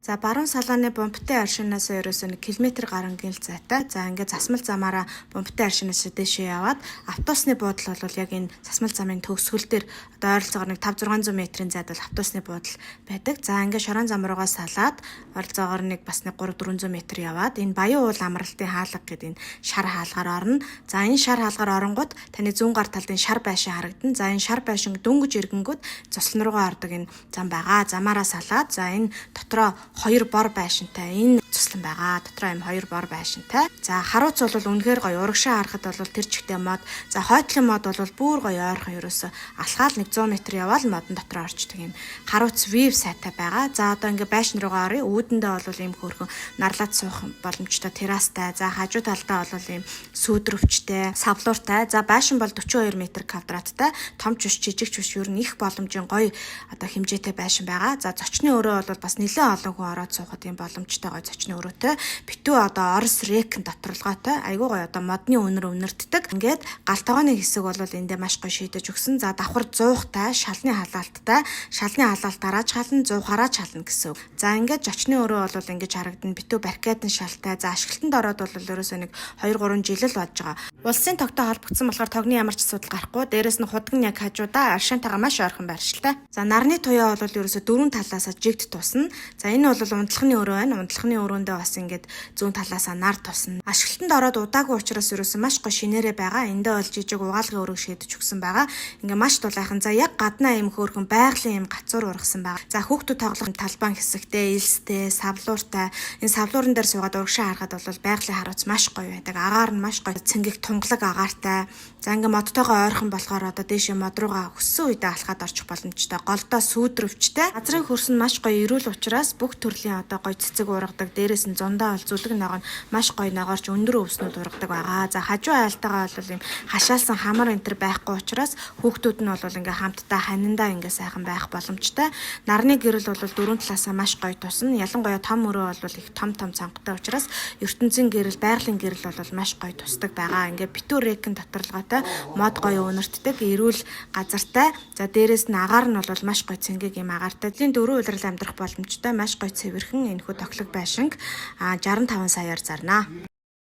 За, баруун салааны Бумбатын оршиноос ерөөсөө 1 км гарангийн л зайтай. За, ингээд засмал замаараа Бумбатын оршиноос дээшээ яваад автобусны буудал бол яг энэ засмал замын төгсгөл дээр, одоо ойролцоогоор нэг 5 600 метрийн зайд бол автобусны буудал байдаг. За, ингээд шорон зам руугаа салаад ойролцоогоор нэг бас нэг 3 400 метр яваад энэ Баян уул амралтын хаалга гэдэг энэ шар хаалгаар орно. За, энэ шар хаалгаар оронгууд таны зүүн гар талд энэ шар байшин харагдана. За, энэ шар байшин дөнгөж эргэнгүүд цуслан руугаа ордог энэ зам байгаа. Замаараа салаад, за, энэ дотроо хоёр бор байшинтай энэ цуслан байгаа. Дотроо юм хоёр бор байшинтай. За, харууц бол үнэхээр гоё. Урагшаа харахад бол тэр чигтээ мод. За, хойтлон мод бол бүр гоё, ойрхон, ерөөсө алхаал нэг 100 м яваал модон дотор орчдөг юм. Харууц view сайтай байгаа. За, одоо ингээ байшин руугаа оръё. Үүдэндээ бол ийм хөөрхөн нарлаад суух боломжтой террастай. За, хажуу талдаа бол ийм сүүдрөвчтэй, савлууртай. За, байшин бол 42 м квадраттай. Том ч биш, жижиг ч биш, ер нь их боломжийн гоё одоо хэмжээтэй байшин байгаа. За, зочны өрөө бол бас нэлээд олон хүн ороод суухад ийм боломжтой гоё зочны өрөөтэй. Битүү одоо Орос рекэн доторлогоотой. Айгуу гоё, одоо модны үнэр үнэртдэг. Ингээд гал тогооны хэсэг бол эндээ маш гоё шийдэж өгсөн. За, давхар зуухтай, шалны халаалттай, шалны халаалтаараа ч хална, зуухаараа ч хална гэсэн үг. За, ингээд зочны өрөө бол ингэж харагдана. Битүү баркадан шалтай. За, ашиглалтанд ороод бол ерөөсөө нэг 2 3 жил л болж байгаа. Улсын тогтой холбогдсон болохоор тогны ямар ч асуудал гарахгүй. Дээрэс нь худаг нь яг хажуудаа, аршаантайгаа маш ойрхон байршилтай. За, нарны туяа бол ерөөсөө дөрвөн талаасаа жигд тусна. За, энэ бол унтлахны өрөө байна. Унтлахны өрөөндөө бас ингээд зүүн талаасаа нар тусна. Ашиглалтанд ороод удаагүй учраас ерөөсөө маш гоё шинээрээ байгаа. Эндээ бол жижиг угаалгын өрөөг шийдэж өгсөн байгаа. Ингээ маш дулаахан. За, яг гаднаа юм хөөрхөн байгалийн юм гацуур ургасан байгаа. За, хүүхдүүд тоглох талбайн хэсэгтэй, элстэй, савлууртай. Энэ савлууран дээр суугаад урагшаа харахад бол байгалийн харууц маш гоё байдаг. Агаар нь маш гоё цэнгэг тунгалаг агаартай. За, ингээ модтойгоо ойрхон болохоор одоо дээшээ мод руугаа хүссэн үедээ алхаад орчих боломжтой. Голдоо сүүдрөвчтэй. Газрын хөрс нь маш гоё эрүүл учраас бүх төрлийн одоо гоё цэцэг ургадаг. Дээрээс нь зундаа бол зүлэг ногоо нь маш гоё ногоорч өндөр өвснүүд ургадаг байгаа. За, хажуу айлтайгаа бол ийм хашаалсан хамар энэ төр байхгүй учраас хүүхдүүд нь бол ингээ хамтдаа ханандаа ингээ сайхан байх боломжтой. Нарны гэрэл бол дөрвөн талаасаа маш гоё тусна. Ялангуяа том өрөө бол их том том цангатай учраас ертөнцийн гэрэл, байгалийн гэрэл бол маш гоё тусдаг байгаа. Ингээ битүү рекэн доторлогоотой, мод гоё үнэртдэг, эрүүл газартай. За, дээрээс нь агаар нь бол маш гоё цэнгэг юм агаартай. Жилийн дөрвөн улирал амьдрах боломжтой, маш гоё цэвэрхэн энэхүү тохилог байшинг 65 саяар зарнаа.